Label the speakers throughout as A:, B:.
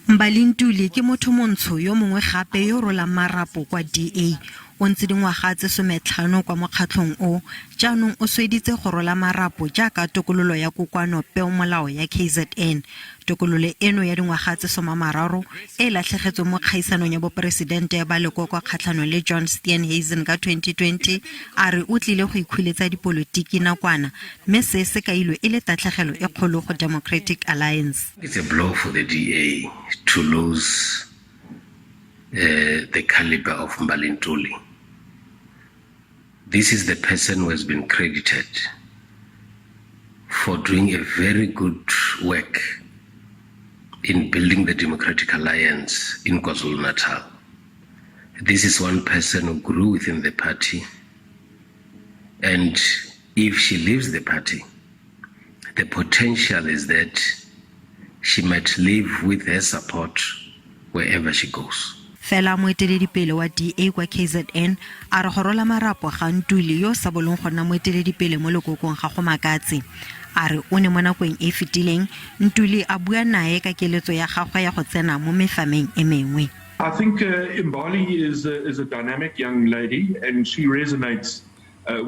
A: Mbali Ntuli ke motho montsho yo mongwe gape yo rolang marapo kwa DA. O ntse dingwaga tse 15 kwa mokgatlhong o, jaanong o sweditse go rola marapo jaaka tokololo ya kokoano peomolao ya KZN. Tokololo eno ya dingwaga tse 30 e e latlhegetsweng mo kgaisanong ya boporesidente ba lekoko kgatlhanong le John Steenhuisen ka 2020, a re o tlile go ikhuletsa dipolotiki nakwana, mme se se kailwe e le tatlhegelo e kgolo go Democratic Alliance.
B: It's a blow for the DA to lose the caliber of Mbali Ntuli. This is the person who has been credited for doing a very good work in building the Democratic Alliance in KwaZulu-Natal. This is one person who grew within the party, and if she leaves the party, the potential is that she might leave with her support wherever she goes.
A: Fela moeteledipele wa DA kwa KZN a re go rola marapo ga Ntuli yo o sa bolong go nna moeteledipele mo lekokong ga go makatse. A re o ne mo nakong e e fetileng Ntuli a bua nae ka keletso ya gagwe ya go tsena mo mefameng e mengwe.
C: I think Mbali is a dynamic young lady and she resonates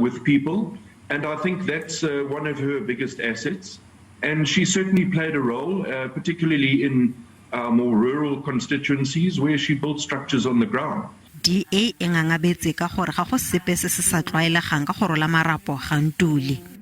C: with people, and I think that's one of her biggest assets. And she certainly played a role, particularly in our more rural constituencies where she built structures on the ground.
A: DA e ngangabetse ka gore ga go sepe se se sa tlwaelegang ka go rola marapo ga Ntuli.